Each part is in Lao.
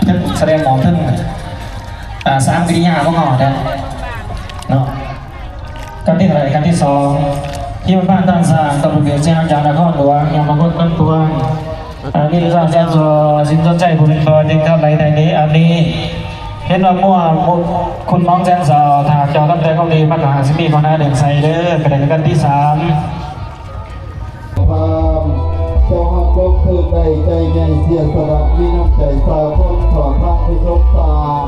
ເຖິງສະແດງອອກເຖິງ ອ່າ ສາມກິລິຍາຂອງເຮົາແທ້ເນາະ. ການທີ່ເທົ່າໃດ? ການທີສອງ ທີ່ບ້ານທ່ານຊ້າງ ຕຳບົນເບຊຽງ ຈາກນະຄອນຫຼວງ ຍາມະກຸດ ນຳພວງ ອາ ນີ້ ເຈົ້າ ເຈົ້າ ສິນສົນໄຊ ຜູ້ເປັນພໍ່ ຈຶ່ງເຂົ້າໄປໄທນີ້. ອັນນີ້ເຫັນວ່າມົວ ຄຸນມອງແສນສາວ ຖ້າເຈົ້າຄຳແພງຂອງດີ ມັນກໍຫາຊິມີຫົວໜ້າເດີນໃສ່ເດີ. ກະໄດ້ການທີສາມ ພາມ ເຈົ້າຮັກລົງທຶນໄດ້ໃຈໃຫຍ່ເສຍສະຫຼະ ມີນ້ຳໃຈຊາວຄົນ ຂໍທານຜູ້ສົມສານ.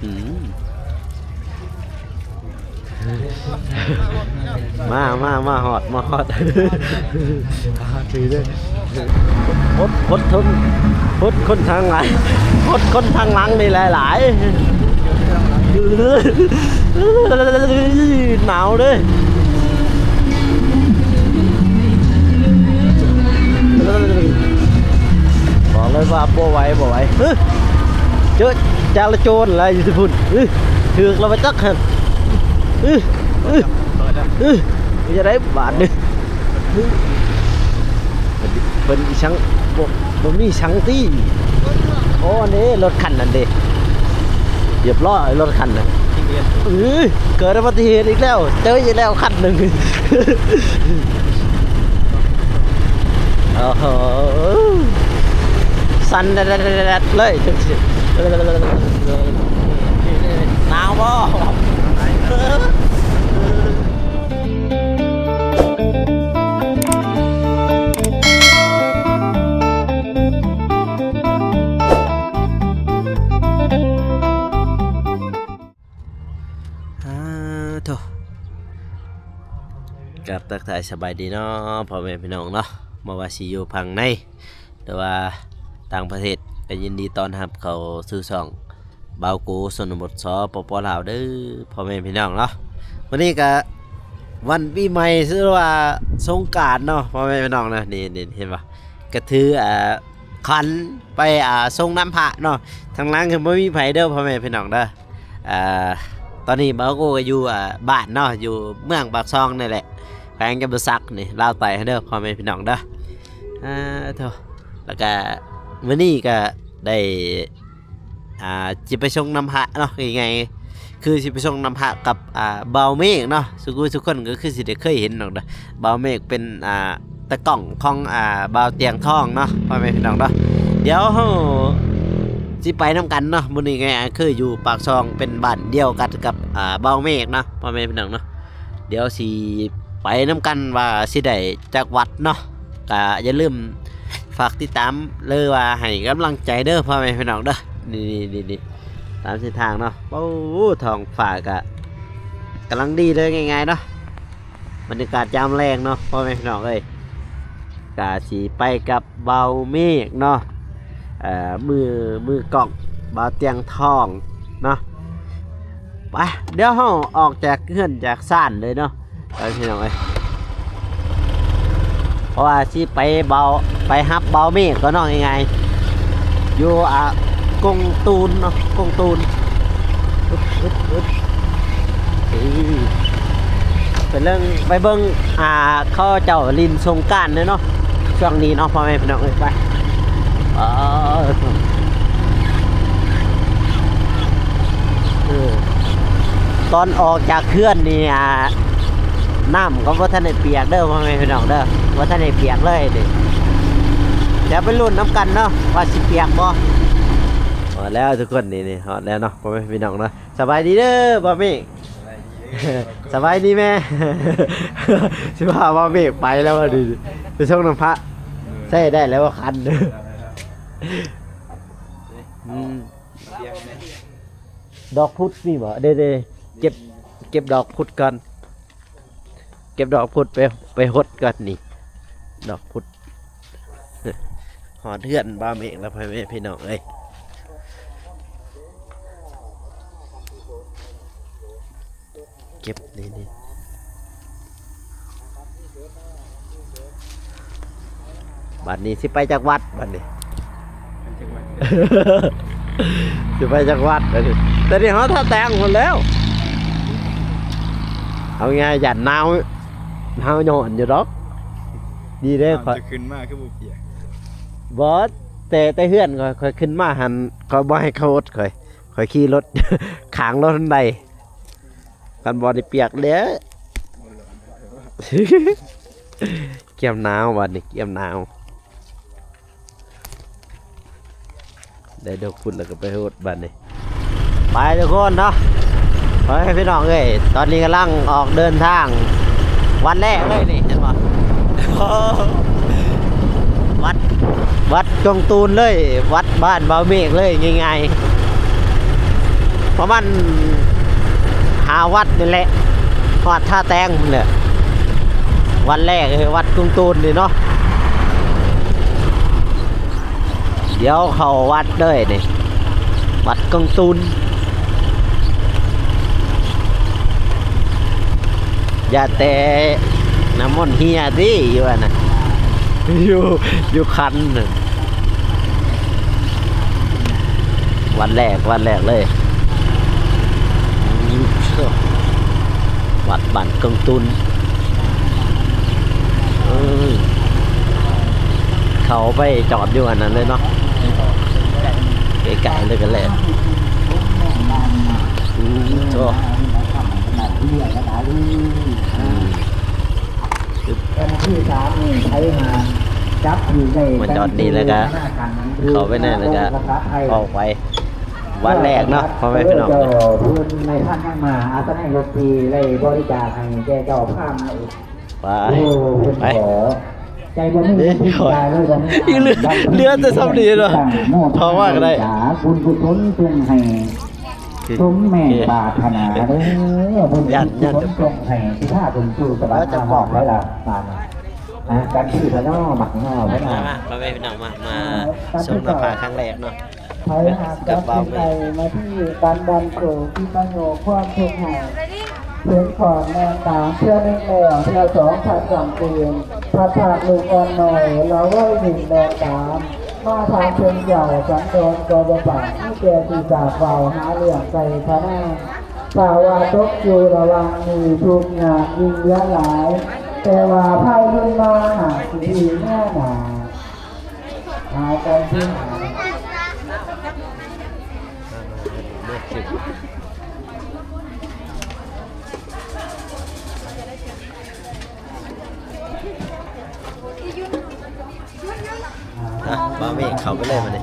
ອືມ ມາ ມາ ມາຮອດ ມາຮອດ ຖືເດີ. ຄົນ ຄົນ ຄົນທາງຫຼັງ ຄົນທາງຫຼັງນີ້ຫຼາຍໆ. ໜາວເດ້. ບອກເລີຍວ່າບໍ່ໄຫວ ບໍ່ໄຫວ. ເຮີ້ ເຈີຈາລະໂຈນລະຢູ່ທີ່ພຸ້ນ. ເຮີ້ ຖືກລະວ່າຈັກຫັ້ນ. ເຮີ້ ເຮີ້ ເຮີ້ ເປັນຈັ່ງໃດບາດນີ້? ເພິ່ນອີ່ສັງ ບໍ່ ບໍ່ມີສັງຕິ. ໂອ້ ອັນເດ້ ລົດຄັນນັ້ນເດ້ ຮຽບຮ້ອຍ ລົດຄັນນັ້ນ. ເອີ ເກີດອຸບັດຕິເຫດອີກແລ້ວ ເຈີອີກແລ້ວຄັນໜຶ່ງ. ໂອ້ໂຫ ສັ່ນແດດໆເລີຍ. ໜາວບໍ່? ອາ ໂທ້ ກາບທັກທາຍສະບາຍດີເນາະ ພໍ່ແມ່ພີ່ນ້ອງເນາະ, ບໍ່ວ່າຊິຢູ່ຝັ່ງໃນ ຫຼືວ່າຕ່າງປະເທດ ກໍຍິນດີຕ້ອນຮັບເຂົ້າສູ່ຊ່ອງ ບ່າວໂກຊົນນະບົດ ສປປ ລາວ ເດີ ພໍ່ແມ່ພີ່ນ້ອງເນາະ. ມື້ນີ້ກະວັນປີໃໝ່ ຫຼືວ່າສົງການເນາະ ພໍ່ແມ່ພີ່ນ້ອງເນາະ. ນີ້ ນີ້ເຫັນບໍ່ ກະຖື ອ່າ ຂັນໄປ ອ່າ ສົ່ງນ້ຳພະເນາະ. ທາງຫຼັງຄືບໍ່ມີໃຜເດີ ພໍ່ແມ່ພີ່ນ້ອງເດີ. ອ່າ ຕອນນີ້ບ່າວໂກກໍຢູ່ ອ່າ ບ້ານເນາະ ຢູ່ເມືອງປາກຊ່ອງນີ້ແຫຼະ ແຂວງຈຳປາສັກນີ້ ລາວໃຕ້ເດີ ພໍ່ແມ່ພີ່ນ້ອງເດີ. ອ່າ ໂທ້ ແລ້ວກະມື້ນີ້ກະໄດ້ ອ່າ ຊິໄປສົ່ງນ້ຳພະເນາະ ງ່າຍໆ ຄືຊິໄປສົ່ງນ້ຳພະກັບ ອ່າ ບ່າວເມກເນາະ. ສູ່ຜູ້ສູ່ຄົນກໍຄືຊິໄດ້ເຄີຍເຫັນດອກເດີ ບ່າວເມກເປັນ ອ່າ ຕາກ້ອງຂອງ ອ່າ ບ່າວຕຽງທອງເນາະ ພໍ່ແມ່ພີ່ນ້ອງເນາະ. ດຽວເຮົາຊິໄປນຳກັນເນາະ ມື້ນີ້ກໍຄືຢູ່ປາກຊ່ອງ ເປັນບ້ານດຽວກັນກັບ ອ່າ ບ່າວເມກເນາະ ພໍ່ແມ່ພີ່ນ້ອງເນາະ. ດຽວຊິໄປນຳກັນວ່າຊິໄດ້ຈັກວັດເນາະ. ກະຢ່າລືມຝາກຕິດຕາມ ຫຼືວ່າໃຫ້ກຳລັງໃຈເດີ ພໍ່ແມ່ພີ່ນ້ອງເດີ. ນີ້ໆໆ ຕາມເສັ້ນທາງເນາະ ໂອ້ ທ້ອງຟ້າກະກຳລັງດີເລີຍ ງ່າຍໆເນາະ ບັນຍາກາດຍາມແລງເນາະ ພໍ່ແມ່ພີ່ນ້ອງເອີຍ. ກະຊິໄປກັບບ່າວເມກເນາະ ເອີ ມື ມືກ້ອງບ່າວຕຽງທອງເນາະ. ໄປ ດຽວເຮົາອອກຈາກເຮືອນຈາກຊານເລີຍເນາະ ໄປພີ່ນ້ອງເອີຍ. ເພາະວ່າຊິໄປເບົາ ໄປຮັບເບົາເມກກ່ອນເນາະ ງ່າຍໆ ຢູ່ ອ່າ ກົງຕູນເນາະ ກົງຕູນ. ອຶບ ອຶບ ອຶບ ເອີ ໄປເບິ່ງ ໄປເບິ່ງ ອ່າ ເຂົາເຈົ້າຫຼິ້ນສົງການເດ້ເນາະ ຊ່ວງນີ້ເນາະ ພໍ່ແມ່ພີ່ນ້ອງເອີຍ. ໄປ ເອີ ເອີ ຕອນອອກຈາກເຮືອນນີ້ ອ່າ ນ້ຳກໍບໍ່ທັນໄດ້ປຽກເດີ ພໍ່ແມ່ພີ່ນ້ອງເດີ ບໍ່ທັນໄດ້ປຽກເລີຍເດ້. ດຽວໄປລຸ້ນນຳກັນເນາະ ວ່າຊິປຽກບໍ່. ຮອດແລ້ວທຸກຄົນ ນີ້ ນີ້ ຮອດແລ້ວເນາະ ພໍ່ແມ່ພີ່ນ້ອງເນາະ. ສະບາຍດີເດີບ່າວເມກ. ສະບາຍດີແມ່. ຊິພາບ່າວເມກໄປແລ້ວ ໄປສົ່ງນ້ຳພະ. ໃຊ້ໄດ້ແລ້ວຄັນ. ອືມ ດອກພຸດມີບໍ່? ເດ້ໆ ເກັບ ເກັບດອກພຸດກ່ອນ ເກັບດອກພຸດໄປ ໄປຫົດກ່ອນນີ້ ດອກພຸດ. ຮອດເຮືອນບ່າວເມກແລ້ວ ພໍ່ແມ່ພີ່ນ້ອງເອີຍ. ເກັບນີ້ ນີ້ ບັດນີ້ຊິໄປຈັກວັດບັດນີ້? ຊິໄປຈັກວັດ? ຕອນນີ້ເຮົາຖ້າແຕ່ງພຸ້ນແລ້ວ ເອົາງ່າຍ ຢ້ານໜາວ ໜາວຍ້ອນຢູ່ດອກ. ດີເດ້ ຂ້ອຍ ຈະຂຶ້ນມາຄືບໍ່ປຽກ. ບໍ່ ແຕ່ ແຕ່ເຮືອນຂ້ອຍ ຂ້ອຍຂຶ້ນມາຫັ້ນ ຂ້ອຍບໍ່ໃຫ້ເຂົາອົດຂ້ອຍ ຂ້ອຍຂີ່ລົດ ຂ້າງລົດຫັ້ນໄດ໋ ຄັນບໍ່ໄດ້ປຽກເດ້ ກຽມໜາວ ບາດນີ້ກຽມໜາວ. ໄດ້ດອກພຸ້ນແລ້ວກໍໄປໂຮດບາດນີ້ ໄປທຸກຄົນເນາະ ໄປພີ່ນ້ອງເອີຍ. ຕອນນີ້ກຳລັງອອກເດີນທາງ ວັດແລກເລີຍນີ້ ເຫັນບໍ່? ວັດ ວັດກົງຕູນເລີຍ ວັດບ້ານບ່າວເມກເລີຍ ງ່າຍໆ ປະມານຫ້າວັດນີ້ແຫຼະ ຮອດທ່າແຕງພຸ້ນແຫຼະ. ວັດແລກຄືວັດກົງຕູນນີ້ເນາະ. ດຽວເຂົ້າວັດເລີຍນີ້ ວັດກົງຕູນ. ຢ່າແຕ່ນ້ຳມົນເຮຍຕິ ຢູ່ອັນນັ້ນ ຢູ່ ຢູ່ຄັນນັ້ນ. ວັດແລກ ວັດແລກເລີຍ ວັດບ້ານກົງຕູນ. ເອີ ເຂົ້າໄປຈອດຢູ່ອັນນັ້ນເລີຍເນາະ ໃກ້ໆເລີຍກໍແລ້ວ. ອືມ ໂອ້ ອືມ ອັນທີສາມນີ້ໃຜຫາຈັບຖືກໄດ້ ມາຈອດນີ້ແລ້ວກໍເຂົ້າໄປໃນ ແລ້ວກໍອອກໄປ. ວັດແລກເນາະ ພໍ່ແມ່ພີ່ນ້ອງ ເອີ ເຈົ້າເພິ່ນໃນທ່ານຍັງມາອາສະໄນລົດທີ່ໄດ້ບໍລິຈາກໃຫ້ແກ່ເຈົ້າພາມ. ໄປ ໂອ້ ເພິ່ນ ໄປ ຂໍໃຈບໍ່ມີ ເດ້ ທີ່ຈະເລີຍບໍ່ມີ ຍັງເຫຼືອ ເຫຼືອແຕ່ສ່ຳນີ້ເນາະ ເຂົ້າມາກໍໄດ້ ບຸນກຸສົນເພິ່ນໃຫ້ ສົມແມ່ປາດຖະໜາເດີ ບຸນກຸສົນສົ່ງໃຫ້ ຊິພາເພິ່ນສູ່ສະຫວັນ ເອີ ຈະບອກ ມາຮອດໄດ້ລະ ມາ ອ່າ ກັນທີ່ພະນໍ ມັກງໍພະນໍ ມາ ມາ ພໍ່ແມ່ພີ່ນ້ອງ ມາ ມາຊົມນຳພາຄັ້ງແລກເນາະ ໃຜຫາກຈັບຖືກໄດ້ ມາທີ່ການບັນເທີງທີ່ປະໂຫຍດຄວາມທຸກໃຫ້ ເຫັນຂອງແນວຕາງເທື່ອໜຶ່ງແລ້ວ ເທື່ອສອງພັດກຳເກນ ພັດພາກລູກອ່ອນນ້ອຍ ລະໄວ້ດິນແລນຕາມ ມາທາງເທິງເຈົ້າ ສັນດອນກໍບໍ່ປາກ ມີແຕ່ຊິຈາກເວົ້າຫາເລື່ອງໄກ່ຂະນາ ຖ້າວ່າຕົກຢູ່ລະຫວ່າງນີ້ ທຸກຍາກຍິ່ງເຫຼືອຫຼາຍ ແຕ່ວ່າພາຍລຸນມາຫາກຊິດີເໜືອໜາ ຫາກັນທີ່ຫາ ອ່ະ ບ່າວເມກເຂົ້າໄປເລີຍບາດນີ້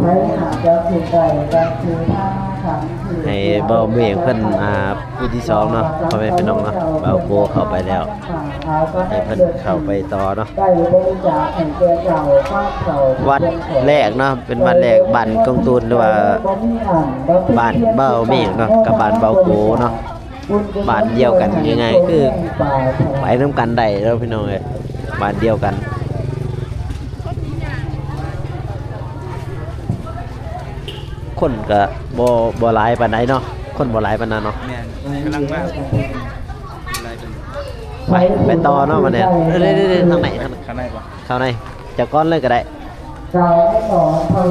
ໃຜຫາກຈະຖືກໄດ້ກັບຊື່ທາງນາຄັນ ໃຫ້ບ່າວເມກເພິ່ນ ອ່າ ຜູ້ທີສອງເນາະ ພໍ່ແມ່ພີ່ນ້ອງເນາະ ບ່າວໂກເຂົ້າໄປແລ້ວ ໃຫ້ເພິ່ນເຂົ້າໄປຕໍ່ເນາະ ໄດ້ບໍລິຈາກໃຫ້ແກ່ເຈົ້າ ພາເຂົ້າ ວັດແລກເນາະ ເປັນວັດແລກບ້ານກົງຕູນ ຫຼືວ່າບ້ານບ່າວເມກເນາະ ກັບບ້ານບ່າວໂກເນາະ ບ້ານດຽວກັນ ງ່າຍໆ ຄືໄປນຳກັນໄດ້ເນາະ ພີ່ນ້ອງເອີຍ ບ້ານດຽວກັນ. ຄົນກໍບໍ່ ບໍ່ຫຼາຍປານໃດເນາະ ຄົນບໍ່ຫຼາຍປານນັ້ນເນາະ ແມ່ນ ກຳລັງມາ ໄປ ໄປຕໍ່ເນາະ ບາດນີ້ ເອີ ເດີໆໆ ທາງໃນ ທາງໃນ ຂ້າງໃນບໍ່? ເຂົ້າໃນ ເຈົ້າກ່ອນເລີຍກໍໄດ້ ກ່າວໃນຕອນເພິ່ນ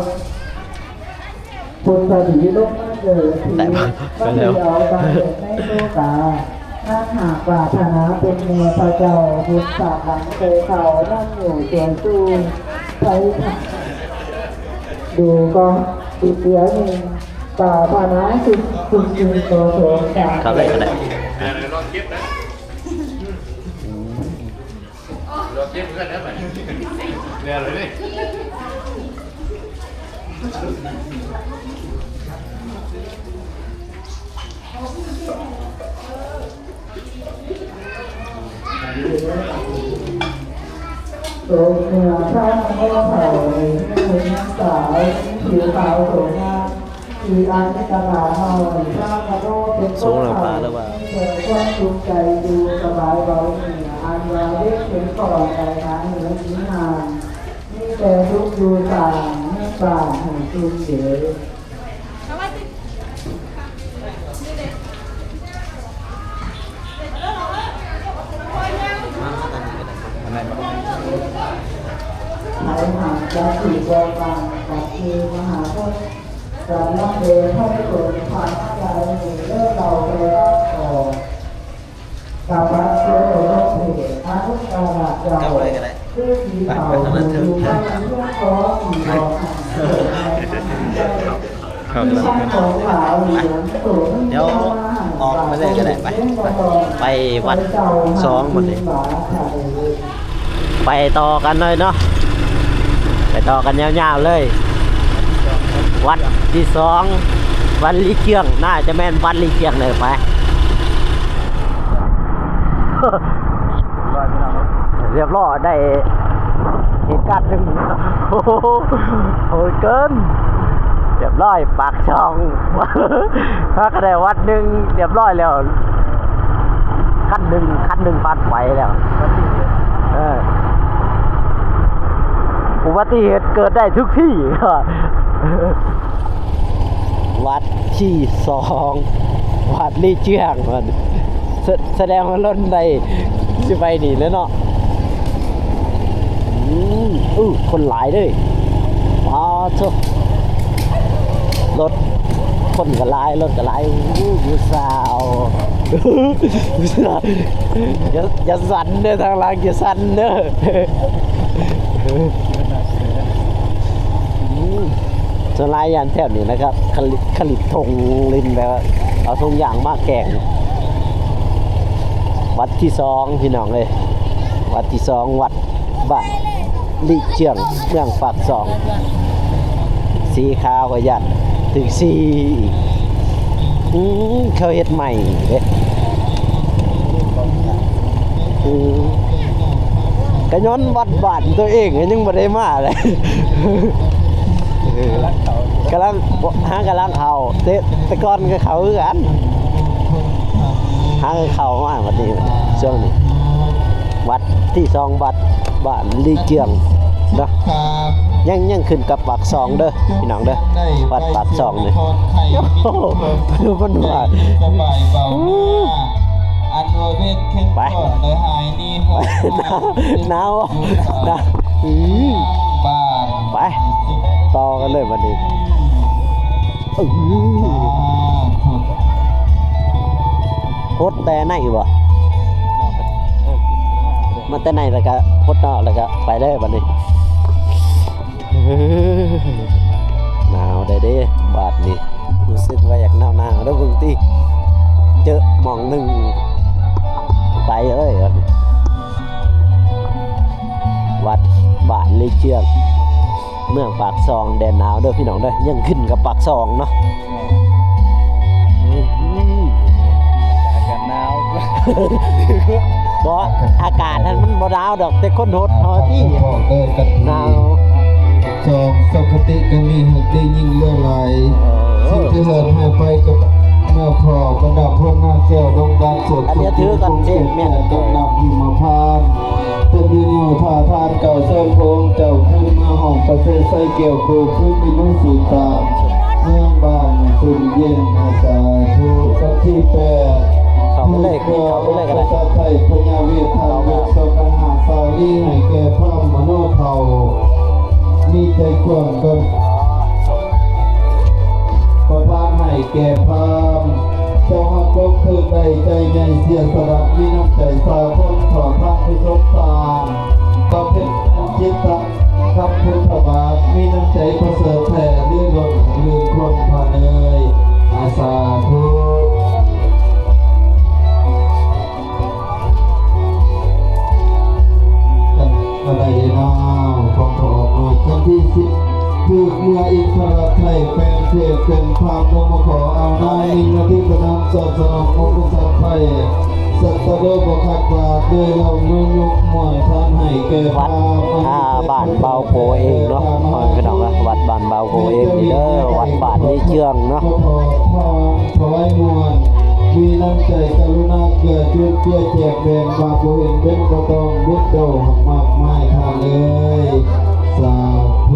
ບຸນສະຖີລົງມາເກີດທີ່ ໄດ້ບໍ່? ມາເດີນເອົາກຳເນີດໃນໂລກາ ນາງຫາກປາດຖະໜາເປັນແມ່ພະເຈົ້າ ບຸນສາມຫຼັງແຕ່ເກົ່າ ນຳຢູ່ຊ່ວຍຊູ ໃຜ ດູກໍອີກດຽວໜຶ່ງ ປາດຖະໜາສຸດ ສຸດ ສຸດໂຕໂສມສາ ເຂົ້າເລີຍກໍໄດ້ ລອງເກັບເຮືອນແລ້ວບັດນີ້ ແລ້ວເລີຍ. ຕົກເມື່ອທ່ານບໍ່ເຖົ້າ ມີເຮືອນສາວ ຜິວຂາວໂສງງາມ ທີ່ອາຍຸກະຫຼານ້ອຍ ພະມະໂນເປັນຄົນເຖົ້າ ມີແຕ່ຄວາມສຸກໃຈຢູ່ສະບາຍເບົາເໜືອ ອັນວ່າເດັກເປັນຂອງໄດ້ຫາເຫືອກິນນ້ຳ ມີແຕ່ສຸກຢູ່ສ້າງເຮືອນບ້ານໃຫ້ຊຸ່ມເຢັນ. ໃຜຫາກຈັກຖືກບໍ່ຟັງ ກັບຄືມະຫາພົດ ກຳລັງເດີນໄພສົນພາໃດ ເລີກເລົ່າແຕ່ລະອອກ ກະບັດໂຊລົມເພ ອະນຸກາລະເຈົ້າ ກັບເລີຍກໍໄດ້. ໄປ ໄປທາງນັ້ນເທີ ໄປ ໄປ ດຽວອອກໄປເລີຍກໍໄດ້ ໄປ ໄປ ໄປວັດສອງໝົດນີ້ ໄປຕໍ່ກັນເລີຍເນາະ ໄປຕໍ່ກັນຍາວໆເລີຍ ວັດທີສອງ ວັດລີເຈື່ອງ ໜ້າຈະແມ່ນວັດລີເຈື່ອງເລີຍ ໄປ ຮຽບຮ້ອຍ ໄດ້ເຫດການໜຶ່ງ ໂອ້ໂຫ ໂຫດເກີນ ຮຽບຮ້ອຍ ປາກຊ່ອງ ຫາກະໄດ້ວັດໜຶ່ງ ຮຽບຮ້ອຍແລ້ວ ຄັນໜຶ່ງ ຄັນໜຶ່ງຜ່ານໄປແລ້ວ ເອີ ອຸບັດຕິເຫດເກີດໄດ້ທຸກທີ່ ວັດທີສອງ ວັດລີເຈື່ອງ ສະ ສະແດງວ່າລົນໄດ້ຊິໄປນີ້ແຫຼະເນາະ ອືມ ໂອ້ ຄົນຫຼາຍເດ້ ປາດໂທ້ ລົດ ຄົນກໍຫຼາຍ ລົດກໍຫຼາຍ ໂອ້ ຜູ້ສາວ ຜູ້ສາວ ຢ່າ ຢ່າສັ່ນເດີ ທາງຫຼັງຢ່າສັ່ນເດີ ອືມ ສ່ວນຫຼາຍຢ່າງແຖວນີ້ນະຄັບ ຂະລິດ ຂະລິດຖົງຫຼິ້ນແບບວ່າເອົາຖົງຢາງມາແກງ ວັດທີສອງ ພີ່ນ້ອງເອີຍ ວັດທີສອງ ວັດບ້ານລີເຈື່ອງ ເມືອງປາກຊ່ອງ ສີຂາວກໍຢ້ານຖືກສີອີກ ອືມ ເຂົາເຮັດໃໝ່ເດ້ ອືມ ກະຍ້ອນວັດບ້ານຕົວເອງຍັງບໍ່ໄດ້ມາເລີຍ ກຳລັງ ຫາກຳລັງເຂົ້າ ແຕ່ ແຕ່ກ່ອນກໍເຂົ້າຄືກັນ ຫາກໍເຂົ້າມາບັດນີ້ ຊ່ວງນີ້ ວັດທີສອງ ວັດບ້ານລີເຈື່ອງເນາະ ຍັງ ຍັງຂຶ້ນກັບປາກຊ່ອງເດີ ພີ່ນ້ອງເດີ ວັດປາກຊ່ອງນີ້ ໂອ້ໂຫ ມັນວ່າ ສະບາຍເບົາໜ້າ ອັນວ່າເວັນເຂັ້ມ ໄປ ຂ້ນໄດ້ຫາຍໜີ ໜາວ ໜາວ ໜາວ ອືມ ບ້ານ ໄປ ຕໍ່ກັນເລີຍບັດນີ້ ອືມ ຫົດແຕ່ໃນບໍ່ ມາແຕ່ໃນແລ້ວກະຫົດນອກ ແລ້ວກະໄປເລີຍບັດນີ້ ໜາວແທ້ເດ້ບາດນີ້ ຮູ້ສຶກວ່າຢາກໜາວໆເດີ້ ເບິ່ງຕິ ເຈີໝ່ອງໜຶ່ງ ໄປເລີຍ ວັດບ້ານລີເຈື່ອງ ເມືອງປາກຊ່ອງ ແດນໜາວເດີພີ່ນ້ອງເດີ ຍັງຂຶ້ນກັບປາກຊ່ອງເນາະ ອືມ ອາກາດກໍໜາວ ບໍ່ ອາກາດຫັ້ນມັນບໍ່ໜາວດອກ ແຕ່ຄົນຫົດເຮົາຕິ ໜາວ ສອງ ສະຄະຕິກະມີຮັກດີຍິ່ງເຫຼືອຫຼາຍ ເອີ ສິ່ງທີ່ເຫີດຫາຍໄປກໍເມື່ອພໍບັນດາພວກນາແກ້ວ ດົງດັນ ສວນ ອັນນີ້ຖືກກັນເຈັບແມ່ນ ຕົ້ນນ້ຳຫິມະພານ ເປັນຢູ່ເຫງົ້າພະທານ ກ່າວເຊີນພະອົງເຈົ້າຄືນມາຫ້ອມປະເສດໃສ່ແກ້ວໂຄຄືນມີລຸຍສູນຕາ ເມືອງບ້ານຊຸ່ມເຢັນ ສາທຸ ວັນທີແປດ ເຂົ້າໄປເລີຍ ເຂົ້າໄປເລີຍກໍໄດ້ ພະເຈົ້າໄທພະຍາເວດ ທ່ານຍົກສະຫະສາລີໃຫ້ແກ່ພາມມະໂນເຖົ້າ ມີໃຈກວ້າງ ກໍ ກໍພານໃຫ້ແກ່ພາມ ເຈົ້າຮັກຕົກຖືກໄດ້ໃຈໃຫຍ່ເສຍສະຫຼະ ມີນ້ຳໃຈສາຄົນ ຂໍທານຜູ້ສົມສານ ປະເພດອັນຈິດຕະ ຄຳພຸດທະບາດ ມີນ້ຳໃຈປະເສີດແຜ່ ລືລົ້ນລືນຄົນພາເນີຍ ອາ ສາທຸ. ກັນມາໄດ້ເນາະ ຂອງພໍ່ອອກນ້ອຍ ຄັ້ງທີສິບ ຖືກເມືອອິນທະລາໄທ ແປງເພດເປັນພາມ ລົງມາຂໍເອົານາງ ນິງນະທິ ປະທານສອບສະໜອງອົບປະສັດໄພ ສັດຕະໂລ ບໍ່ຄັດບາດ ໂດຍເຫຼົ່າໂຍຍົກມ່ວນທານໃຫ້ແກ່ພາມ ວັດ ອ່າ ບ້ານບ່າວໂພເອງເນາະ ພໍ່ແມ່ພີ່ນ້ອງເອີຍ ວັດບ້ານບ່າວໂພເອງນີ້ເດີ ວັດບ້ານລີເຈື່ອງເນາະ ຂໍພອນ ຖວາຍມ່ວນ ມີນ້ຳໃຈກະລຸນາເກື້ອຈຸນເຈືອແຈກແບ່ງ ວ່າບໍ່ເຫັນເປັນບໍ່ຕ້ອງບຸດເຈົ້າຫາກມາກມາຍທ່ານເອີຍ ສາທຸ.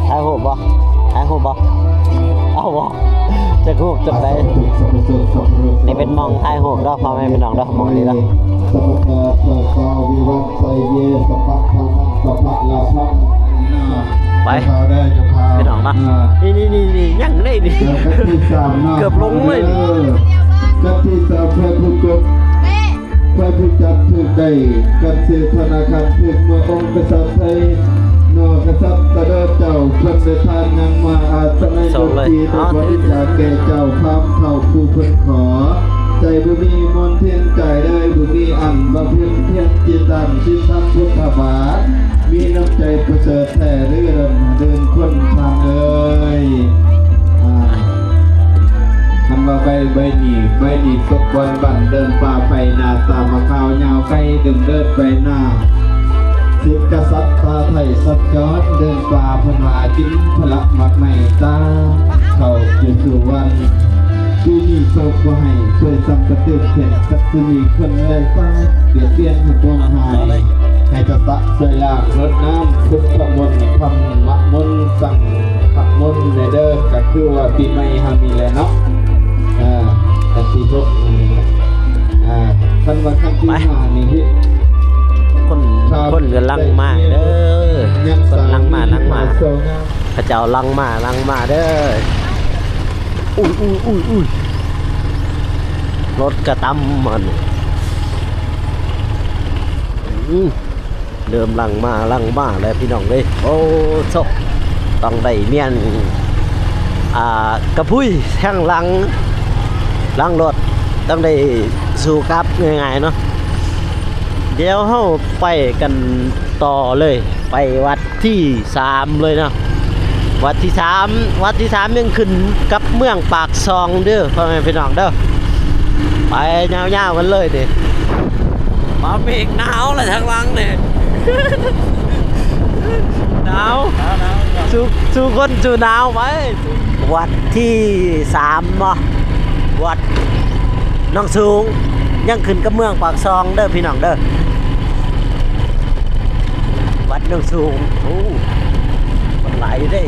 ຖ່າຍຮູບບໍ່? ຖ່າຍຮູບບໍ່? ເອົາບໍ່? ຈັກຮູບຈັກໃດ? ນີ້ເປັນໝ່ອງຖ່າຍຮູບເດີ ພໍ່ແມ່ພີ່ນ້ອງເດີ ໝ່ອງນີ້ເດີ. ສະບັດຕາ ສະຕາ ວິວັດໄຊເຍ ສະປັດທະນັງ ສະພະລາພັງ ໄປ ເຈົ້າພາວໄດ້ ເຈົ້າພາວ ພີ່ນ້ອງເນາະ ອ່າ ນີ້ໆໆ ຍັງໄດ້ນີ້ ເກືອບລົງເລີຍນີ້ ເອີ. ກັບທີ່ສາມ ພະຜູ້ກົບ ພະຜູ້ຈັດຖືກໄດ້ກັນເສດທະນາຄັນ ຖືກເມື່ອອົງກະສັດໄທ ນໍກະສັດຕະເດີເຈົ້າ ເພິ່ນໄດ້ທານຍັງມາອາໄສໃນດົນຕີ ໄດ້ບໍລິຈາກແກ່ເຈົ້າພາມເຖົ້າຜູ້ເພິ່ນຂໍ ໃຈບໍ່ມີມົນທິນ ກາຍເລີຍບໍ່ມີອັນບຳເພັນພຽງຈິດຕັ້ງ ຈິດທຳພຸດທະບາດ ມີນ້ຳໃຈປະເສີດແທ້ເດີ ເດີນຄົນທາງເອີຍ. ອ່າ ຄັນວ່າໃບ ໃບນີ້ ໃບນີ້ຕົກບ່ອນບັ້ນເດີນປ່າໄປນາ ຕາມມາຂາວຍາວໄກ ດຶງເດີດໄປນາ ສິດກະສັດຕາໄທສັດຈອນ ເດີນປ່າເພິ່ນວ່າກິນຜະລະໝາກໄມ້ ຕາເຂົ້າຢູ່ສູ່ວັນ ປີນີ້ໂຊກບໍ່ໃຫ້ ຊ່ວຍຊ້ຳກະຕື່ມເຂັນ ສັກຊິມີຄົນໄດ້ຕາຍ ບຽດບຽນໃຫ້ຄວາມຫາຍ ໃຫ້ກະສະຊ່ວຍລ້າງລົດນ້ຳ ພຸດທະມົນ ທຳມະມົນ ສັງຄະມົນແດ່ເດີ ກະຄືວ່າປີໃໝ່ເຮົານີ້ແຫຼະເນາະ ເອີ ຄັນທີຫົກນີ້ ເອີ ຄັນວ່າຄັນທີຫ້ານີ້ ຄົນ ຄົນກຳລັງມາເດີ ຄົນຫຼັງມາ ຫຼັງມາ ເຂົາເຈົ້າຫຼັງມາ ຫຼັງມາເດີ ອຸ້ຍ ອຸ້ຍ ອຸ້ຍ ອຸ້ຍ ລົດກະຕຳມັນ ອື ເລີ່ມຫຼັງມາ ຫຼັງມາແລ້ວພີ່ນ້ອງເອີຍ ໂອ້ໂຊ ຕ້ອງໄດ້ມ້ຽນ ອ່າ ກະພຸ້ຍທາງຫຼັງ ຫຼັງລົດ ຕ້ອງໄດ້ສູ້ກັບງ່າຍໆເນາະ ດຽວເຮົາໄປກັນຕໍ່ເລີຍ ໄປວັດທີສາມເລີຍເນາະ ວັດທີສາມ ວັດທີສາມຍັງຂຶ້ນກັບເມືອງປາກຊ່ອງເດີ ພໍ່ແມ່ພີ່ນ້ອງເດີ ໄປຍາວໆກັນເລີຍນີ້ ມາເມກໜາວລະທາງຫຼັງນີ້ ໜາວ ໜາວ ໜາວ ສູ້ ສູ້ຄົນສູ້ໜາວໄປ ວັດທີສາມເນາະ ວັດໜອງສູງ ຍັງຂຶ້ນກັບເມືອງປາກຊ່ອງເດີພີ່ນ້ອງເດີ ວັດໜອງສູງ ໂອ້ ຄົນຫຼາຍຢູ່ເດ້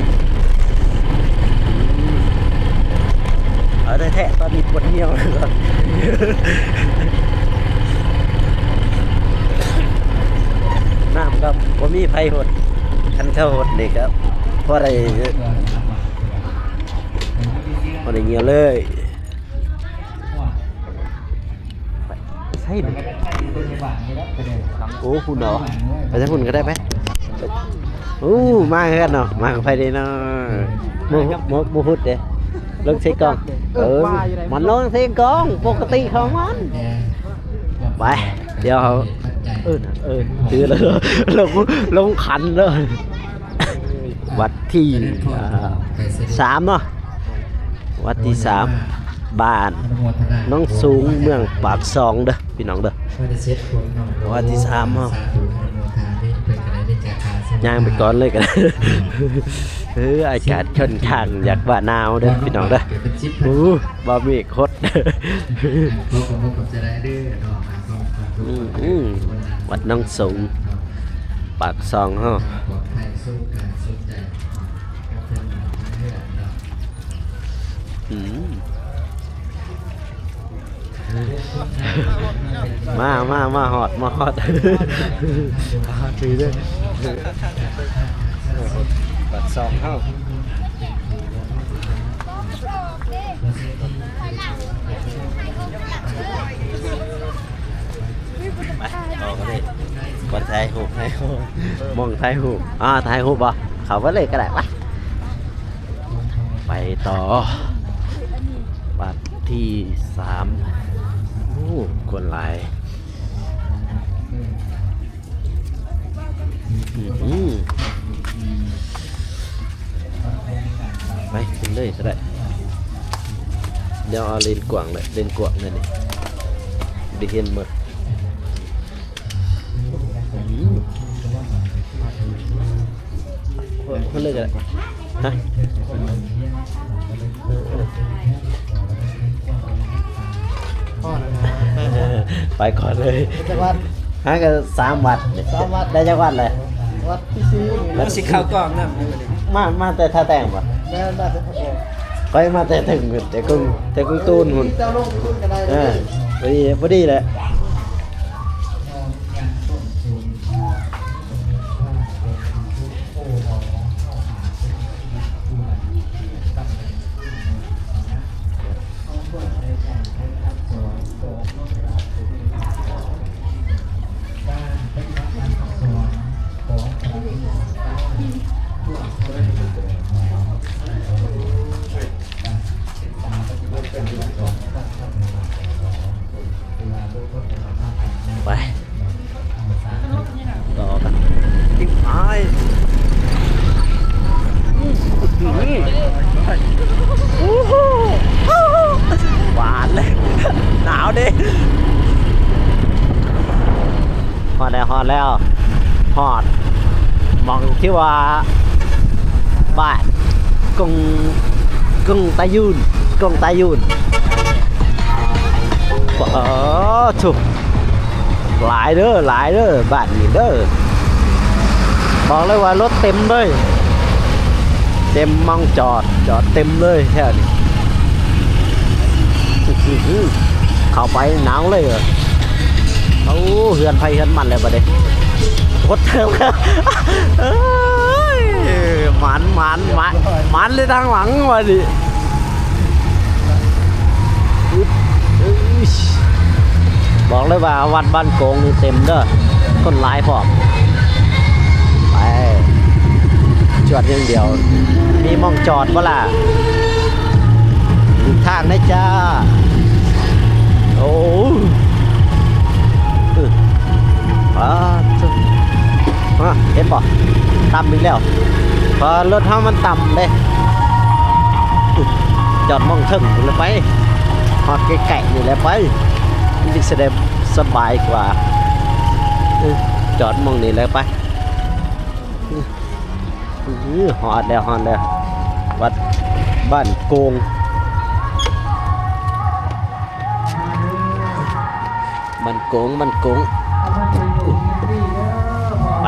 ເອົາແທ້ໆ ຕອນນີ້ປວດຫ່ຽວ ນ້ຳກໍບໍ່ມີໃຜຫົດ ຄັນເຂົາຫົດນີ້ກໍພໍໄດ້ ບໍ່ໄດ້ເຫຍື້ອເລີຍ ໄປໃສນີ້ ໂອ້ ພຸ້ນເນາະ ໄປທາງພຸ້ນກໍໄດ້ໄປ ໂອ້ ມາຄືກັນເນາະ ມາກັບໃຜເດ້ເນາະ ບໍ່ ບໍ່ ບໍ່ພຸດເດ້ ລົງເຊກອງ ເອີ ມັນລົງເຊກອງ ປົກກະຕິຂອງມັນ ໄປ ດຽວເຮົາ ເອີ ເອີ ຖືແລ້ວ ລົງ ລົງຂັນເດີ. ວັດທີ ອ່າ ສາມເນາະ ວັດທີສາມ ບ້ານໜອງສູງ ເມືອງປາກຊ່ອງເດີພີ່ນ້ອງເດີ ວັດທີສາມເຮົາ ຍ່າງໄປກ່ອນເລີຍກໍໄດ້ ເອີ ອາກາດຂ້ອນຂ້າງຢາກວ່າໜາວເດີພີ່ນ້ອງເດີ ໂອ້ ບ່າວເມກຫົດ ອືມ ວັດໜອງສູງ ປາກຊ່ອງເຮົາ ອືມ ມາ ມາ ມາຮອດ ມາຮອດ ຖືເດີ ປາກຊ່ອງເຮົາ ໄປ ອອກເລີຍ ບ່ອນຖ່າຍຮູບ ຖ່າຍຮູບ ໝ່ອງຖ່າຍຮູບ ອ່າ ຖ່າຍຮູບບໍ່? ເຂົ້າໄປເລີຍກໍໄດ້ ໄປ ໄປຕໍ່ ວັດທີສາມ ໂອ້ ຄົນຫຼາຍ. ອືມ ໄປຂຶ້ນເລີຍກໍໄດ້ ດຽວເອົາເລນກວ້າງເລີຍ ເລນກວ້າງເລີຍນີ້ ໄດ້ເຫັນໝົດ ອືມ ຂຶ້ນເລີຍກໍໄດ້ ຮະ ໄປກ່ອນເລີຍ ຈັກວັດ ຫາກໍສາມວັດນີ້ ສາມວັດ ໄດ້ຈັກວັດແລ້ວ ວັດທີສີ່ ແລ້ວຊິເຂົ້າກ່ອງນຳ ມາ ມາແຕ່ທ່າແຕງບໍ່? ແມ່ນ ມາແຕ່ທ່າແຕງ ຂ້ອຍມາແຕ່ເທິງພຸ້ນ ແຕ່ກົງ ແຕ່ກົງຕູນພຸ້ນ ເຈົ້າລົງໄປພຸ້ນກໍໄດ້ ເອີ ພໍດີ ພໍດີແຫຼະ. ເ ແລ້ວ ຮອດແລ້ວ ຮອດໝ່ອງທີ່ວ່າ ບ້ານກົງ ກົງຕາຍູນ ກົງຕາຍູນ. ປາໂທ້ ຫຼາຍເດີ ຫຼາຍເດີ ບ້ານນີ້ເດີ. ບອກເລີຍວ່າລົດເຕັມເລີຍ ເຕັມໝ່ອງຈອດ ຈອດເຕັມເລີຍແຖວນີ້. ເຂົ້າໄປໜາວເລີຍ. ໂອ້ ເຮືອນໃຜເຮືອນມັນແລ້ວບັດນີ້ ກົດເທີງ. ເອີຍ ໝານ ໝານ ໝານ ໝານເລີຍທາງຫຼັງບັດນີ້. ອຶບ ເອີຍ ບອກເລີຍວ່າວັດບ້ານໂກງນີ້ເຕັມເດີ ຄົນຫຼາຍພ້ອມ. ໄປ ຈວດຢ່າງດຽວ. ມີໝ່ອງຈອດບໍ່ລະ? ຫຼູກທາງແດ່ຈ້າ. ໂອ້ ອື ປາໂທ້ ຮະ ເຫັນບໍ່? ຕ່ຳອີກແລ້ວ ເພາະລົດເຮົາມັນຕ່ຳເດ້. ອື ຈອດໝ່ອງເທິງພຸ້ນລະໄປ ຮອດໃກ້ໆນີ້ແຫຼະໄປ ມັນຊິສະດວກສະບາຍກວ່າ. ອື ຈອດໝ່ອງນີ້ແຫຼະໄປ. ອື ຮອດແລ້ວ ຮອດແລ້ວ ວັດບ້ານໂກງ ບ້ານໂກງ ບ້ານໂກງ. ໄປ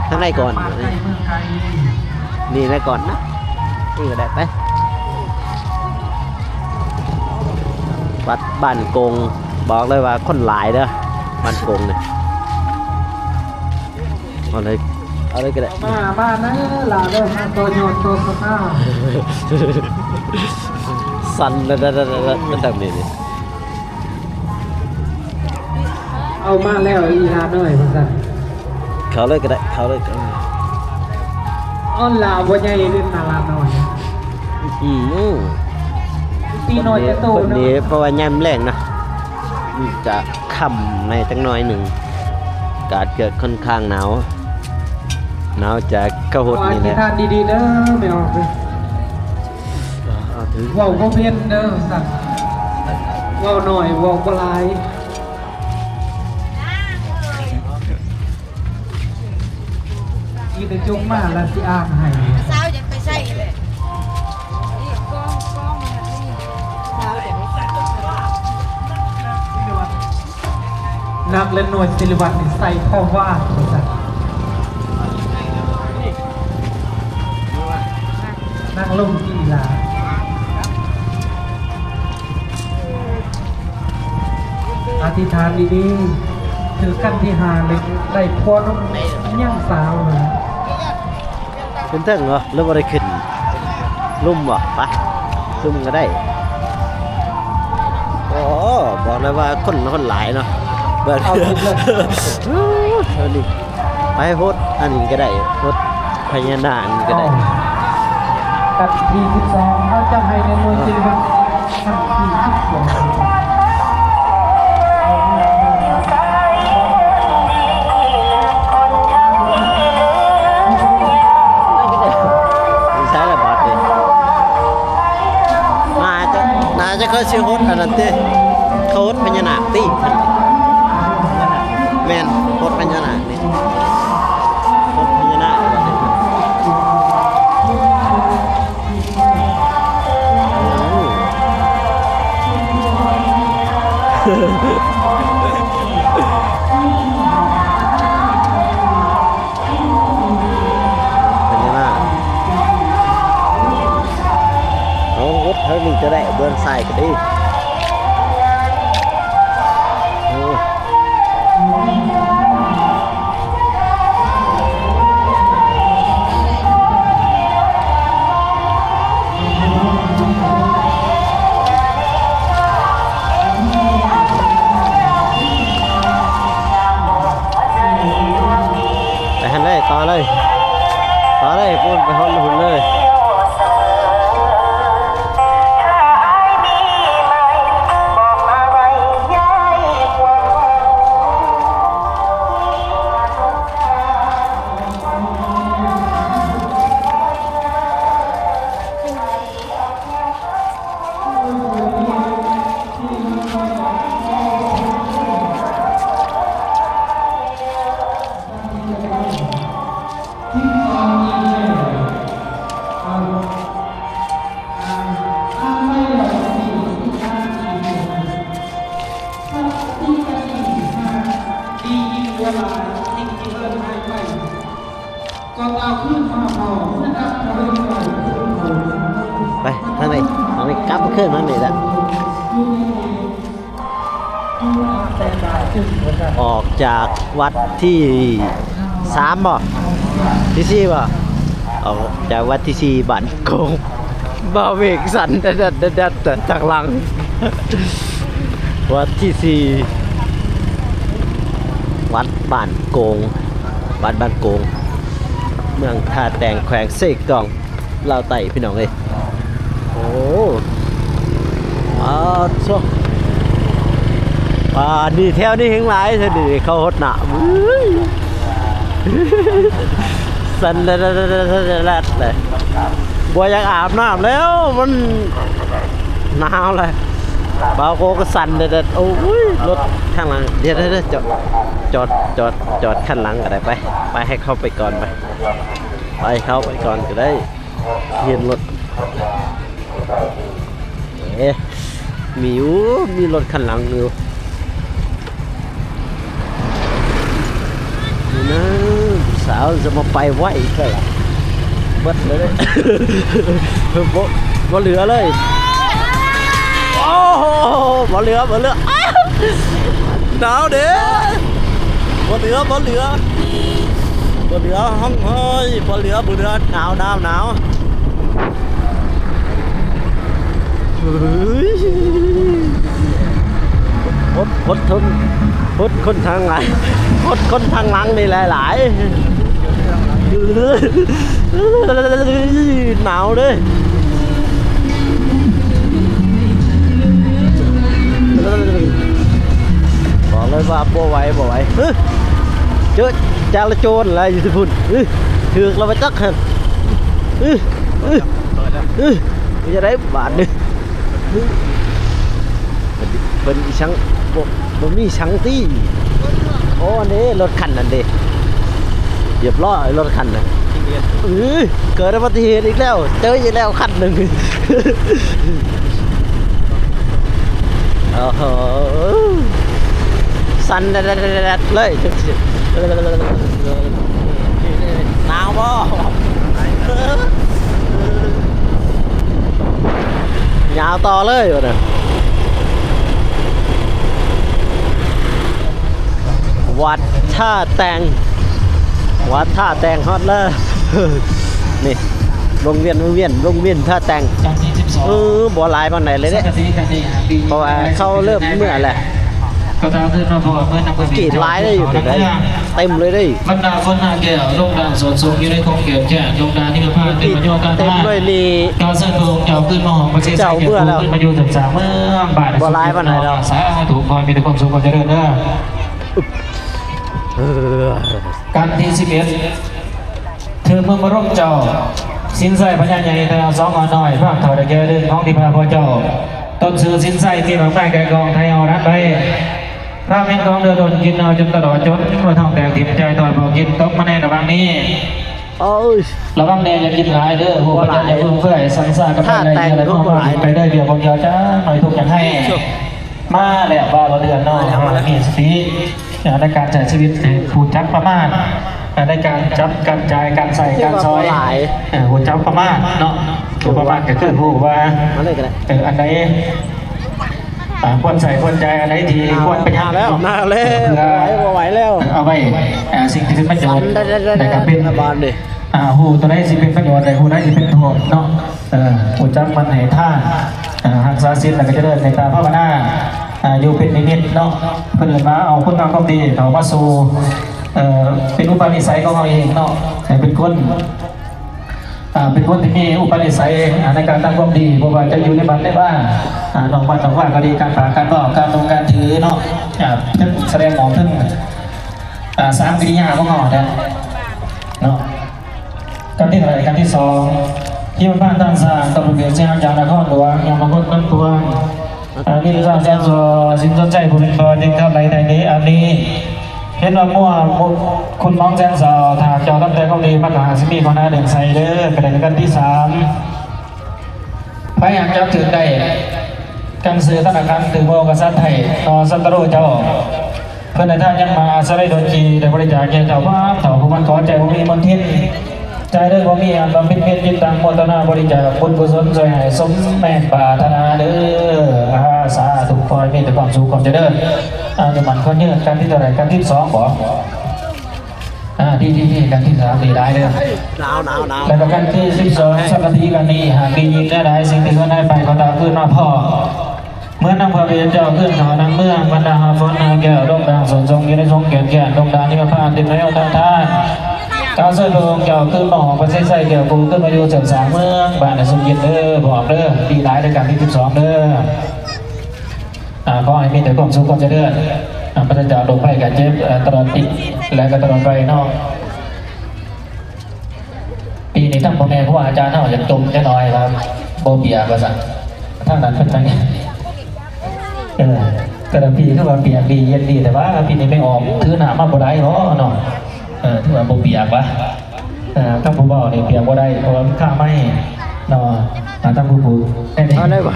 ທາງໃດກ່ອນ? ນີ້ໄດ້ກ່ອນນະ ນີ້ກໍໄດ້ໄປ. ວັດບ້ານໂກງ ບອກເລີຍວ່າຄົນຫຼາຍເດີ ບ້ານໂກງນີ້. ເອົາເລີຍ ເອົາເລີຍກໍໄດ້. ມາ ມາເດີຫຼ້າເດີ ມາຕໍ່ຍອດຕໍ່ສະຕາ. ສັ່ນແລ້ວ ແລ້ວ ແລ້ວ ແລ້ວ ແລ້ວ ແລ້ວ ແລ້ວ ນີ້ ນີ້ ເອົາມາແລ້ວອີ່ຫຼ້ານ້ອຍ ວ່າຊັ້ນ. ເຂົ້າເລີຍກໍໄດ້ ເຂົ້າເລີຍກໍໄດ້. ເອົາຫຼ້າບໍ່ໃຫຍ່ເດ້ ຫຼ້ານ້ອຍ. ອືມ ຕີນ້ອຍແຕ່ໂຕເນາະ. ນີ້ ເພາະວ່າຍາມແລງນະ ມັນຈະຄ່ຳໃນຈັກໜ້ອຍໜຶ່ງ ອາກາດກໍຄ່ອນຂ້າງໜາວ ໜາວຈາກເຂົ້າຫົດນີ້ແຫຼະ. ອະທິຖານດີໆເດີ ແມ່ອອກເດີ. ເວົ້າບໍ່ເປັນເດີ ວ່າຊັ້ນ ເວົ້າໜ້ອຍ ເວົ້າບໍ່ຫຼາຍ. ອີກະຈົກມາລະຊິອ່ານໃຫ້. ສາວຢາກໄປໃສແຫຼະ ອີກກອງ ກອງມັນນີ້ ສາວຢາກໄປໃສ. ນັກເລນໜ່ວຍສິລິວັດນີ້ໃສ່ພໍ່ວາດວ່າຊັ້ນ. ນັກລົງກິລາ ອະທິຖານດີໆ ຖືກຂັ້ນທີຫ້າ ແລ້ວໄດ້ຜົວໜຸ່ມຍັງສາວເລີຍ. ຂຶ້ນເທິງເນາະ ຫຼືບໍ່ໄດ້ຂຶ້ນລຸ່ມບໍ່? ໄປ ລຸ່ມກໍໄດ້. ໂອ້ ບອກເລີຍວ່າຄົນ ຄົນຫຼາຍເນາະ ເບິ່ງ ເອົາ ເອົານີ້ ໄປຫົດອັນນີ້ກໍໄດ້ ຫົດພະຍານາກນີ້ກໍໄດ້. ອໍ ກັບທີສິບສອງ ເຮົາຈະໃຫ້ໃນໜ່ວຍຊີວິດ ໃຊ້ລະບາດນີ້ ໜ້າຈະ ໜ້າຈະເຄີຍຊິຫົດອັນນັ້ນຕິ ເຂົາຫົດພະຍານາກຕິ. ແມ່ນ ຫົດພະຍານາກນີ້ ຫົດພະຍານາກ. ເປັນຫຍັງນະ? ເອົາ ຫົດທາງນີ້ກໍໄດ້ ເບື້ອງຊ້າຍກໍດີ. ໂອ້. ໄປຫັ້ນເລີຍ ຕໍ່ເລີຍ ຕໍ່ເລີຍ ພຸ້ນ ໄປຮອດພຸ້ນເລີຍ. ເ ໄປທາງນີ້ ທາງນີ້ກັບຄືນທາງນີ້ລະ ອອກຈາກວັດທີສາມບໍ່? ທີສີ່ບໍ່? ອອກຈາກວັດທີສີ່ ບ້ານໂກງ. ບ່າວເມກສັ່ນແດດໆໆ ທາງຫຼັງ. ວັດທີສີ່ ວັດບ້ານໂກງ ວັດບ້ານໂກງ ເມືອງທ່າແຕງ ແຂວງເຊກອງ ລາວໃຕ້ ພີ່ນ້ອງເອີຍ. ໂອ້ ອາໂທ້ ປານນີ້ແຖວນີ້ແຮງຫຼາຍແທ້ນີ້ ເຂົາຫົດນ້ຳ ເອີຍ ສັ່ນແດດໆໆ ບໍ່ຢາກອາບນ້ຳແລ້ວ ມັນໜາວແລ້ວ. ບ່າວໂກກໍສັ່ນແດດໆ ໂອ້ຍ ລົດຂ້າງຫຼັງ ດຽວໆໆ ຈອດ ຈອດ ຈອດ ຈອດຄັນຫຼັງກໍໄດ້ ໄປ ໄປ ໃຫ້ເຂົາໄປກ່ອນ ໄປ ໄປ ເຂົາໄປກ່ອນກໍໄດ້ ເຫັນລົດ ເອ ມີຢູ່ ມີລົດຄັນຫຼັງຢູ່ ນີ້ນະ ຜູ້ສາວຈະມາໄປໄວແທ້ລະ ເບິດເລີຍ ບໍ່ ບໍ່ເຫຼືອເລີຍ ໂອ້ໂຫ ບໍ່ເຫຼືອ ບໍ່ເຫຼືອ ໜາວເດ້ ບໍ່ເຫຼືອ ບໍ່ເຫຼືອ ບໍ່ເຫຼືອ ຮ້ອງໂຫຍ ບໍ່ເຫຼືອ ບໍ່ເຫຼືອ ໜາວ ໜາວ ໜາວ. ເຮີ້ຍ ອົດ ອົດທົນ ອົດຄົນທາງຫຼັງ ອົດຄົນທາງຫຼັງນີ້ຫຼາຍໆ ເຮີ້ຍ ໜາວເດ້ ບອກເລີຍວ່າບໍ່ໄຫວ ບໍ່ໄຫວ ເຮີ້ຍ ເຈີຈາລະໂຈນລະຢູ່ທີ່ພຸ້ນ ເຮີ້ຍ ຖືກລະວ່າຈັກຫັ້ນ ເຮີ້ຍ ເອີ ເອີ ເປັນຈັ່ງໃດບາດນີ້ ເພິ່ນ ເພິ່ນອີ່ສັງ ບໍ່ ບໍ່ມີສັງຕິ ໂອ້ ອັນເດ້ ລົດຄັນນັ້ນເດ້ ຮຽບຮ້ອຍ ລົດຄັນນັ້ນ ເອີ ເກີດອຸບັດຕິເຫດອີກແລ້ວ ເຈີອີກແລ້ວຄັນໜຶ່ງ ໂອ້ໂຫ ສັ່ນແດດໆໆເລີຍ ໜາວບໍ່? ຍາວຕໍ່ເລີຍບັດນີ້ ວັດທ່າແຕງ ວັດທ່າແຕງຮອດແລ້ວ ນີ້ ວົງວຽນ ວົງວຽນ ວົງວຽນທ່າແຕງ ເອີ ບໍ່ຫຼາຍປານໃດເລີຍເດ້ ເພາະວ່າເຂົາເລີ່ມເມືອແລ້ວ ກໍຈະຂຶ້ນມາເພາະວ່າເພິ່ນນຳເພິ່ນ ກຣີດຫຼາຍເດ້ ຢູ່ນີ້ເດ້ ເຕັມເລີຍເດ້ ບັນດາຄົນຫາແກ້ວ ລົງດ້ານສວນສົງຢູ່ໃນຂົງເຂດແຂກ ລົງດ້ານນິມພານເປັນປະໂຫຍດການທານ ເຕັມເລີຍນີ້ ການເຊີນພະອົງເຈົ້າຂຶ້ນມາຫ້ອມພະເສດ ເຈົ້າເມືອແລ້ວ ຂຶ້ນມາຢູ່ສາເມືອງບ້ານ ບໍ່ຫຼາຍປານໃດດອກ ສາທຸ ຂໍໃຫ້ມີແຕ່ຄວາມສຸກຄວາມຈະເລີນເດີ ເອີ ກັນທີສິບເອັດ ຖືກເມືອງບະລົມເຈົ້າ ສິນໄຊພະຍາໃຫຍ່ ໄທເອົາສອງອອນນ້ອຍ ພາກເຖົ້າໄດ້ແກ່ດຶງ ຂອງທີ່ພາພໍ່ເຈົ້າ ຕົ້ນຊື່ສິນໄຊ ມີໝາກໄມ້ແກ່ກອງ ໄທເອົາລັດໄວ້ ພາແມ່ນຂອງເດືອດົນ ກິນເອົາຈົນຕະຫຼອດຈົນ ເມື່ອທ້ອງແຕກຖິ້ມຈ່ອຍ ຕອນບໍ່ກິນຕົກມາໃນລະຫວ່າງນີ້ ໂອ້ຍ ລະວັງແດ່ຢ່າກິນຫຼາຍເດີ ຜູ້ປະຈັນຢ່າເບິ່ງເພື່ອໃຫ້ສັງສາກັບໄປໄດ້ເດືອນລະນ້ອຍ ໄປໄດ້ວຽກຂອງເຈົ້າ ຈັກໜ້ອຍທຸກຢ່າໃຫ້ ມາແລ້ວ ວ່າບໍ່ເດືອນເນາະ ມາແລ້ວ ມາແລ້ວ ມີສະຕິ ເອີ ໃນການໃຊ້ຊີວິດໃຫ້ຮູ້ຈັກປະມານ ເອີ ໃນການຈັບ ການຈ່າຍ ການໃຊ້ ການສອຍ ເອີ ຮູ້ຈັກປະມານເນາະ ຮູ້ປະມານກໍຄືຮູ້ວ່າ ມາເລີຍກໍໄດ້ ເອີ ອັນໃດ ເອີ ຄວນໃຊ້ຄວນຈ່າຍ ອັນໃດທີ່ຄວນປະຢັດເນາະ ໜາວແລ້ວ ເພື່ອ ບໍ່ໄຫວແລ້ວ ເອົາໄວ້ ເອີ ສິ່ງທີ່ເປັນປະໂຫຍດ ແລ້ວກໍເປັນ ອ່າ ຮູ້ຕົວໃດຊິເປັນປະໂຫຍດ ແລະ ຮູ້ໃດຊິເປັນໂທດເນາະ ເອີ ຮູ້ຈັກໝັ່ນໃຫ້ທານ ເອີ ຮັກສາສິນ ແລ້ວກໍຈະເລີນເມດຕາພາວະນາ ອ່າ ຢູ່ເປັນນິມິດເນາະ ເພິ່ນເອີ້ນວ່າເອົາຄຸນງາມຄວາມດີເຂົ້າມາສູ່ ເອີ ເປັນອຸປະນິໄສຂອງເຮົາເອງເນາະ ໃຫ້ເປັນຄົນ ອ່າ ເປັນຄົນທີ່ມີອຸປະນິໄສ ອ່າ ໃນການທຳຄວາມດີ ບໍ່ວ່າຈະຢູ່ໃນວັດໃນວາ ອ່າ ນອກວັດນອກວາກໍດີ ການປາກການເວົ້າ ການນຸ່ງການຖືເນາະ ອ່າ ເຖິງສະແດງອອກເຖິງ ອ່າ ສາມກິລິຍາຂອງເຮົາແທ້ເນາະ. ກັນທີເທົ່າໃດ? ກັນທີສອງ ທີ່ວັດບ້ານທ່ານຊ້າງ ຕຳບົນເມືອງ ສຽງຈາກນະຄອນຫຼວງ ຍາມມະກຸດນຳພວງ ອາ ມີແຕ່ເຈົ້າແສນສໍ ສິນສົນໄຊ ຜູ້ເປັນພໍ່ ຈຶ່ງທຳໄຫຼໄຖເນອັນນີ້ ເຫັນວ່າມົວຄຸນໝອງແສນສາວ ຖ້າເຈົ້າທຳແຕ່ຄວາມດີ ມັນກໍຫາກຊິມີຄວາມໜາເລື່ອມໃສເດີ ກໍໄດ້ກັນທີສາມ ໃຜຫາກຈັບຖືກໄດ້ ກັນຊື່ທະນາຄານ ຖືກບໍ່ກະສັດໄທ ນອສັດຕະໂລເຈົ້າ ເພິ່ນໃຫ້ທານຍັງມາອາໄສດົນຈີ ໄດ້ບໍລິຈາກແກ່ເຈົ້າພາບເຖົ້າຜູ້ມັນຂໍໃຈບໍ່ມີມົນທິນ ໃຈເລີຍບໍ່ມີອັນບຳເພັນພຽນຈິດຕັ້ງໂມທະນາບໍລິຈາກບຸນກຸສົນຊ່ວຍໃຫ້ສົມແມ່ນປາດຖະໜາເດີ. ອາ ສາທຸ ຂໍໃຫ້ມີແຕ່ຄວາມສຸກຄວາມຈະເລີນ ອາຍຸໝັ້ນຂວັນຍືນ. ຂັ້ນທີເທົ່າໃດ? ຂັ້ນທີສິບສອງບໍ? ອາ ດີໆໆ ຂັ້ນທີສິບສາມ ດີຫຼາຍເດີ. ໜາວໆໆ ແລ້ວກໍຂັ້ນທີສິບສອງ ສັກກະທີກັນນີ້ ຫາກດີຍິ່ງແນວໃດ ສິ່ງທີ່ເພິ່ນໃຫ້ໄປກໍຕາມຄືນມາພໍ້ ເໝືອນນຳພະເວດເຈົ້າຄືນເຂົ້ານຳເມືອງ ບັນດາຫາຝົນຫາແກ້ວ ດົງດັງສົນຊົງຢູ່ໃນຊົງແກ່ນແກ່ນ ດົງດານິມະພານ ເຕັມໃນອົນຕາທານ ກາວເຊີນພະອົງເຈົ້າຄືນມາຫອມພະເຊໄຊແກ້ວກູ ຄືນມາຢູ່ເຊື່ອງສາງເມືອງ ບ້ານໃນສຸກເຢັນເດີ ບອກເດີ ດີຫຼາຍເດີ ກັນທີສິບສອງເດີ. ອາ ຂໍໃຫ້ມີແຕ່ຄວາມສຸກຄວາມຈະເລີນ ອາ ປາສະຈາກໂລກໄພໄຂ້ເຈັບ ອາ ຕະຫຼອດປີ ແລະ ກໍຕະຫຼອດໄປເນາະ. ປີນີ້ທັງພໍ່ແມ່ຄູອາຈານເຮົາຢາກຈົ່ມຈັກໜ້ອຍວ່າບໍ່ປຽກວ່າຊັ້ນ ທາງນັ້ນເພິ່ນວ່າ ເອີ ແຕ່ລະປີຄືວ່າປຽກດີເຢັນດີ ແຕ່ວ່າປີນີ້ໄປອອກຖືນ້ຳມາບໍ່ໄດ້ບໍເນາະ ເອີ ຖືວ່າບໍ່ປຽກວ່າ ເອີ ທາງຜູ້ເວົ້ານີ້ປຽກບໍ່ໄດ້ ເພາະວ່າມັນຄາໄມເນາະ ອາ ທາງຜູ້ປູກ ເອົາໄດ້ບໍ່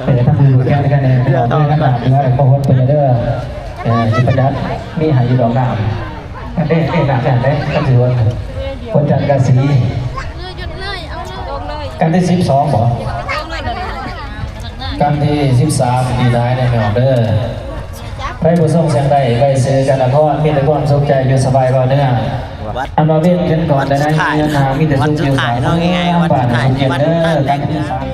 ເອີ ທາງຜູ້ປູກແກ່ນກັນແດ່ ເຫຼືອເທົ່າກັນ ເຫຼືອກໍຫົດໄປເດີ ເອີ ຊິປະຢັດ ມີໃຫ້ຢູ່ດອກນ້ຳ. ອັນເດ້ ເດ້ ໜ້າແມ່ນເດ້ ກໍຖືວ່າຄົນຈັນກະສີ ກັນທີສິບສອງບໍ? ກັນທີສິບສາມ ດີຫຼາຍແນ່ນອນເດີ. ໃຜບໍ່ສົ່ງສຽງໄດ້ ໄວ້ເຊີກັນນະຄອນ ມີແຕ່ຄວາມສຸກໃຈ ຢູ່ສະບາຍເວົ້າເນື້ອ ອັນວ່າເວັນກັນກ່ອນ ແຕ່ໃນເຮືອນນາ ມີແຕ່ສຸກຢູ່ສາຍ ບ້ານສຸກເຢັນເດີ. ກັນທີສິບສາມ